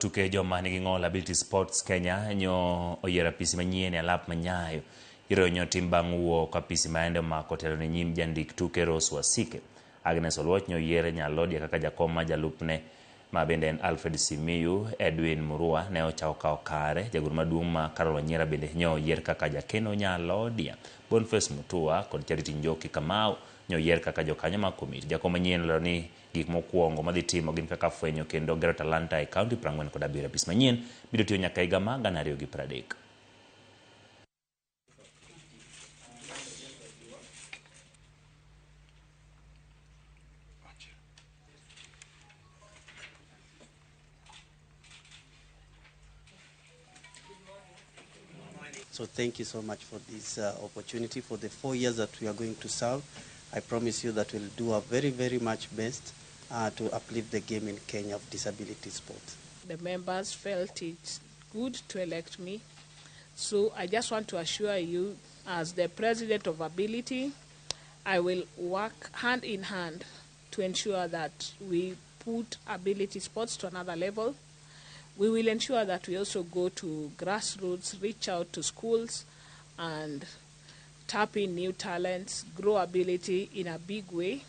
Tuke joma nigi ng'ol Ability Sports Kenya nyo oyiero apisi manyien e alap ma Nyayo. Yiero nyo tim bang' wuok apisi maende omako telo ne nyim jandik tuke Rose Wasike. Agnes Oluoch nyo oyier Nyalodia kaka jakom ma jalupne ma bende en Alfred Simiyu. Edwin Murua ne ochako kawo kare. Jagoro maduong' ma Carol Wanyiera bende nyo oyier kaka jakeno Nyalodia. Boniface Mutua kod Charity Njoki Kamau nyo oyier kaka jokanyo mag komiti. Jakom manyien olero ni Gik mokwongo madhi timo gin kaka fwenyo kendo gero talanta e kaunti 47. Apis manyien biro tiyo nyaka higa ma 2030. So thank you so much for this opportunity. For the 4 years that we are going to serve, I promise you that we'll do our very, very much best to uplift the game in Kenya of disability sports. The members felt it good to elect me. So I just want to assure you, as the president of Ability, I will work hand in hand to ensure that we put Ability Sports to another level. We will ensure that we also go to grassroots, reach out to schools, and tap in new talents, grow Ability in a big way.